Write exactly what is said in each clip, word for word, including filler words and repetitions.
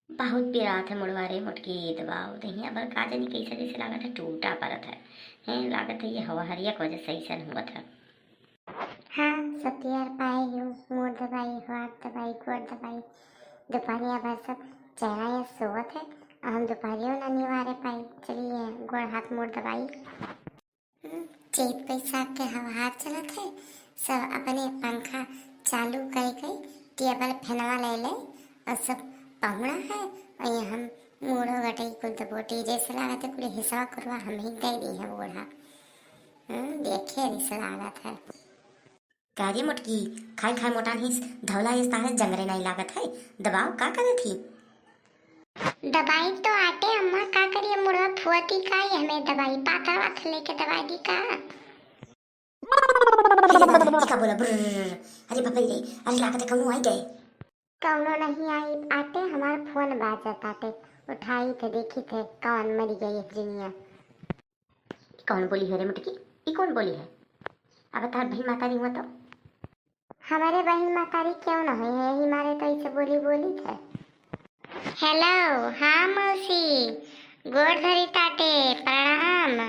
बहुत पिरात है मुड़वा रे मोटकी, दबाओ दहिया, पर का जानी कैसे जैसे लागत है टूटा परत है। हैं, लागत है ये हवा हरिया के वजह से ऐसन हुआ था। हाँ, सतियार पाए हो, मुड़ दबाई, हाथ दबाई, गोड़ दबाई, दोपहरिया भर सब चैना या सोवत है, और हम दोपहरियो ना निवारे पाई। चलिए, गोड़ हाथ मुड़ दबाई। हम्म, चैत बैसाख के हवा चलत है, सब अपने पंखा चालू कइ के टेबल फैनवा ले ले, और सब पहुना है, और ये हम मूड़ो गटई कुल दबोटी, जैसे लागत है कुल हिसवा कुरवा हम ही दे दी है बूढ़ा। हम्म, देखे रिस लागत है। का रे मोटकी, खाए खाए मोटान हिस, धौला हिस, तारे जंगरे नाई लागत है। दबाओ, का करे थी? दबाई तो आटे अम्मा, का करिए, मुड़वा फुअती का, ये हमें दबाई पाथर वाथर लेके दबाई दी का? अरे बाप रे, ई का बोला, ब्रर। अरे बाप रे, अरे लागत है कौनो आई गए। कौनो नहीं आई आटे, हमार फोन बाजत आटे, उठाई थे, देखी थे कौन मरी गई है जिनिया। ई कौन बोली है रे मुटकी? ई कौन बोली है? अब तार बहिन मातारी हुआ तो? हमारे बहिन मातारी क्यों न होई है, यही मारे तो ऐसे बोली बोली थे। हेलो, हाँ मौसी, गोड़ धरी ताटे, प्रणाम।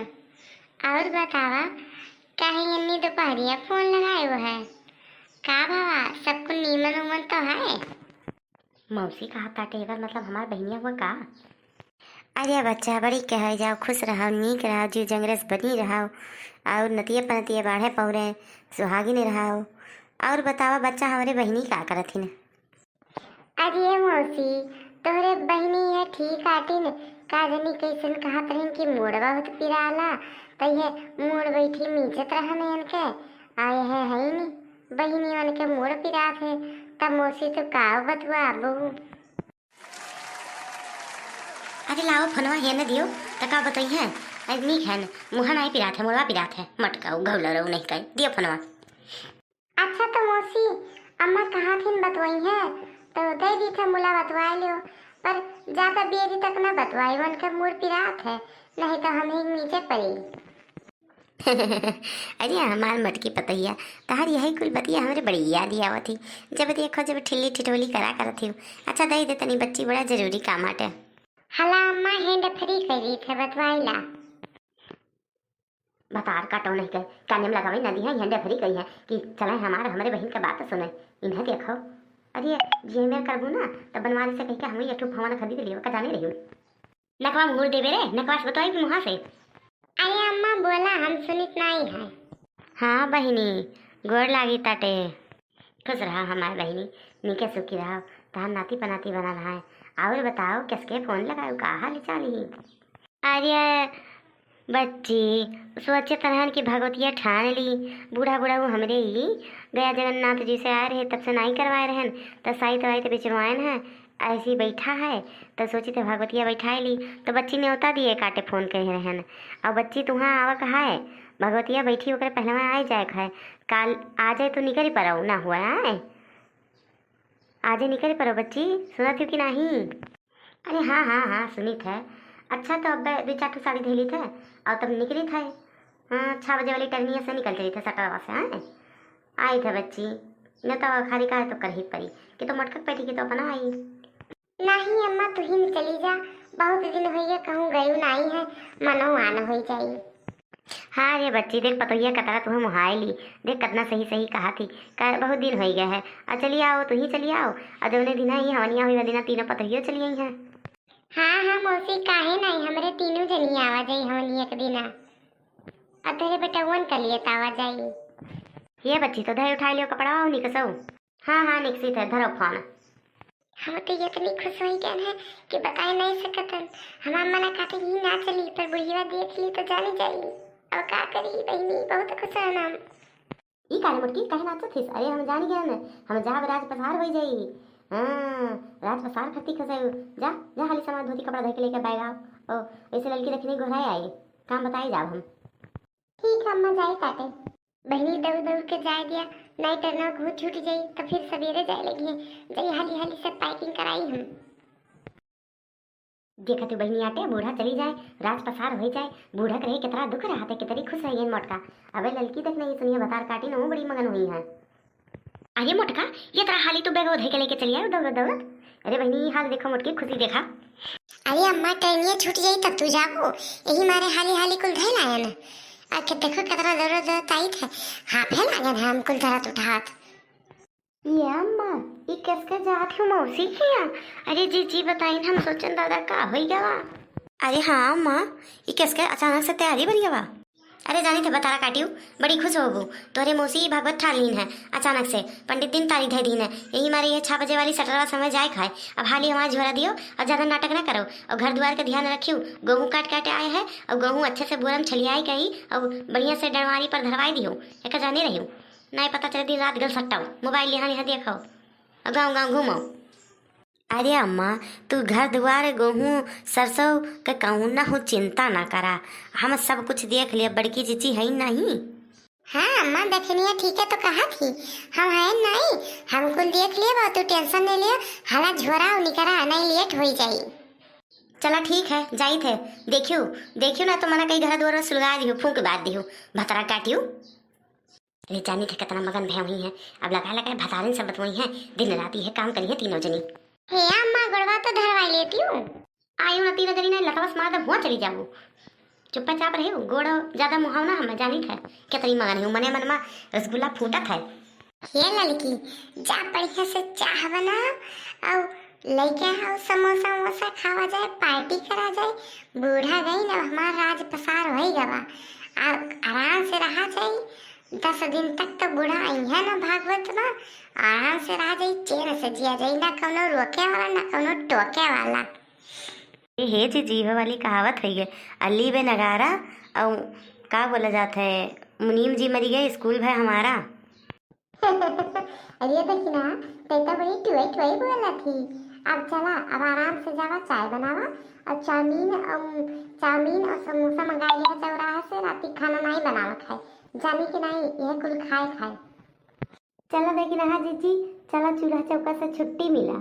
और बतावा, काहे इतनी दोपहरिया फोन लगाए हुआ है? का भावा, सब कुछ नीमन उमन तो है? मौसी कहा ताटे, एकर मतलब हमार बहिनिया हुआ का? अरे बच्चा, बड़ी कहे जाओ, खुश रहो, नीक रहो, जीव जंगरस बनी रहो, और नतिया पनतिया बाढ़े पौरे, सुहागिन रहो। और बतावा बच्चा, हमरे बहिनी का करत हिन? अरे मौसी, तोहरे बहिनी है ठीक आटिन, का जनी कैसन कहत रहिन कि मूड़ बहुत पिराला, तो ये मूड़ बैठी मीचत रहन इनके, आए है, है ही नहीं। बहिनी मन के मूड़ पिरात है, तब मौसी तो का बतुआबू। अरे लाओ फोनवा हेने दियो, त का बतई है। अरे नीक है न, मुँह नाई पिरात है, मुड़वा पिरात है, मटकाऊ घौला रहू नहीं कहे, दियो फोनवा। अच्छा तो मौसी, अम्मा कहा थिन बतवाई है, तो दे दी थे मुला बतवाए लियो, पर ज्यादा बेरी तक ना बतवाई, उनके मूड़ पिरात है, नहीं तो हम ही नीचे पड़ी। अरे हमार मटकी पतोहिया, तहार यही कुल बतिया हमरे बड़ी याद आवत ही। जब देखो जब ठिल्ली ठिठोली करा करत ही। अच्छा दे दे तनी बच्ची, बड़ा जरूरी काम आटे। हला अम्मा hand free करी थे बतवाइला। बतार काटो नहीं कहे, काने में लगावे ना दी है, hand free कही है कि चले हमार हमरे बहिन के बात सुने। इन्हें देखो, अरे जे मेर करबू ना, तब बनवारी से कह के हम ये ठू भवन खरीद लियो, का जाने रही। नकवा मुहूर देबे रे, नकवा से बतवाई मुहा से। अरे अम्मा बोला, हम सुनित नाई है। हाँ बहिनी, गोड़ लागी ताटे। खुश रहा हमार बहिनी, नीके सुखी रहा, तहार नाती पनाती बनल है। और बताओ, किसके फोन लगाओ, का हाल चाल ही? अरे बच्ची, सोचे तनहन कि भगवतिया ठान ली, बूढ़ा बूढ़ा वो हमरे ही गया जगन्नाथ जी से आए रहे, तब से नाई करवाए रहन, त साइत वाइत बिचरवाएन है, ऐसी बैठा है, त सोची थे भगवतिया बैठाए ली, त बच्ची न्योता दिए काटे फोन कहे रहन, और बच्ची तुहाँ आवा कहा है, भगवतिया बैठी ओकरे पहले आए जाए का है, काल आ जाए तो निकल पड़ो ना हुआ है, आजे निकल पड़ो बच्ची, सुनत हो कि नहीं? अरे हाँ हाँ हाँ, सुनित है। अच्छा तो अब दो चार ठो साड़ी धैली थे और तब निकली थे। हाँ, छः बजे वाली टर्निया से निकल चली थे सटरवा से, हाँ। आई थे बच्ची, न तो खाली का तो करही पड़ी कि तो मटकक बैठी की तो अपना आई। नहीं अम्मा, तू ही चली जा, बहुत दिन होइए कहूँ गयू नाई है, मनो आन हो जाई। हाँ रे बच्ची, देख पतोहिया कतरा तुहे मुहाए ली, देख कितना सही सही कहा थी, का बहुत दिन होई गए है। आ चली आओ, तू ही चली आओ, आ जौने दिना ही हवनिया हुई, वह दिना तीनों पतोहियो चली आई हैं। हाँ हाँ मौसी, काहे नहीं, हमरे तीनों जनी आवा जाई हवनिया के दिना, और तेरे बेटवन के लिए तावा जाई। ये बच्ची तो धै उठा लियो कपड़ा और निकसो। हाँ हाँ निकसित है, धरो फोन। हम तो इतनी खुश होई गए हैं कि बताए नहीं सकतन। हमार मना कहते ही ना चली, पर बुढ़िया देख ली तो जानी जाई। अब का करी बहिनी, बहुत खुश रहन हम। ई काहे मोटकी, काहे नाचत हिस? अरे हम जानी गए न, हम जाब राज पसार होई जाई। हाँ, राज पसार खती खसाई। जा, जा हाली समाज धोती कपड़ा धोके लेके बैग आओ। ओ, वैसे ललकी देखनी गोहराए आई, काम बताए जाब हम। ठीक है अम्मा, जाए काटे। बहिनी दौड़ दौड़ के जाए दिया, नाई टरना घूम छूट जाई, तो फिर सवेरे जाए लगी। जाई हाली हाली से packing कराई हम। देखा तू बहिनी आटे, बूढ़ा चली जाए, राज पसार हो जाए, बूढ़ा के रहे कितना दुख रहत है, कितनी खुश रही है मोटका। अबे ललकी देख नहीं सुनिए बतार काटी न, वो बड़ी मगन हुई है। अरे मोटका, ये तरह हाली तू बैग धोई के लेके चली आयो दौड़त दौड़त। अरे बहिनी, ई हाल देखो मोटकी, खुशी देखा। अरे अम्मा, ट्रेनिया छूट जाई तब तू जाबू, यही मारे हाली हाली कुल धइल आयन। अब के देखो कितना दौड़त दौड़त आइत है, हाफे लागन है हम कुल धरत उठात। ये अम्मा, ई कसके जात हो मौसी के यहाँ? अरे जीजी बताइन, हम सोचन दादा का होई गवा। अरे हाँ अम्मा, ई कसके अचानक से तैयारी बरिया बा? अरे जानी थे बतारा काटियो, बड़ी खुश होबू। तोहरे मौसी ई भागवत ठान लीन है, अचानक से पंडित दिन तारीख धै दीन है, यही मारे ये छह बजे वाली सटरवा समय जाए खाए। अब हाली हमार झोरा दियो और ज्यादा नाटक ना करो और घर दुआर के ध्यान रखियो। गेहूँ काट काटे आए है और गेहूँ अच्छे से बोरम छलियाई कही और बढ़िया से डंडवारी पर धरवाई दियो, एक जाने रहियो। नाहीं पता चले दिन रात गल सट्टाओ, मोबाइल यहाँ यहाँ देखो और गाँव गाँव घूमो। अरे अम्मा, तू घर दुआर, गेहूँ, सरसों के कहूँ ना हो, चिंता ना करा, हम सब कुछ देख लिया, बड़की जीजी है नहीं। हाँ अम्मा, देखनिया ठीक है तो कहा थी, हम हैं नहीं, हम कुल देख लिया, तू टेंशन नहीं लिया, हला झोरा और निकरा, नहीं लेट हो जाई। चला ठीक है, जाई थे, देखियो, देखियो ना तो मना कहीं घर दुआर में सुलगा दियो, फूंक बार दियो, भतरा काटियो। अरे जानी थे कितना मगन भय हुई हैं, अब लगा लगा भतारिन सब बतवई हैं, दिन रात यह काम करी हैं तीनों जनी। हे अम्मा, गोड़वा तो धरवाई लेती हूँ। आयु ना तीनों जनी, नहीं लतवा से मार दे, हुआ चली जाबू। चुप्पा चाप रही हूँ, गोड़ ज्यादा मुहावना हमें जानी थे। कितनी मगन है, मने मन में रसगुल्ला फूटत है। हे ललकी, जा बढ़िया से चाह बना, और लइके आओ, समोसा वमोसा खावा जाए, पार्टी करा जाए। बूढ़ा गई ना, हमार राज पसार होई गवा, आ आराम से रहा जाए। दस दिन तक तो बूढ़ा अइहे ना भागवत में, आराम से रहा जाए, चैन से जिया जाए, ना कौनो रोके वाला ना कौनो टोके वाला। ए हे जीजी, इहो वाली कहावत है ये, अली बे नगारा, और का बोला जात है, मुनीम जी मरी गए, स्कूल भय हमारा। अरे देखी ना, तै तो बड़ी टुआई टुआई बोला थी। अब चला, अब आराम से जावा, चाय बनावा और चाउमीन, अम, चाउमीन और समोसा मंगा लिया चौराहा से, राती खाना नहीं बनावा खाए, जानी कि नहीं, यह कुल खाए खाए। चला देखी ना, हाँ जीजी, चला चूल्हा चौका से छुट्टी मिला।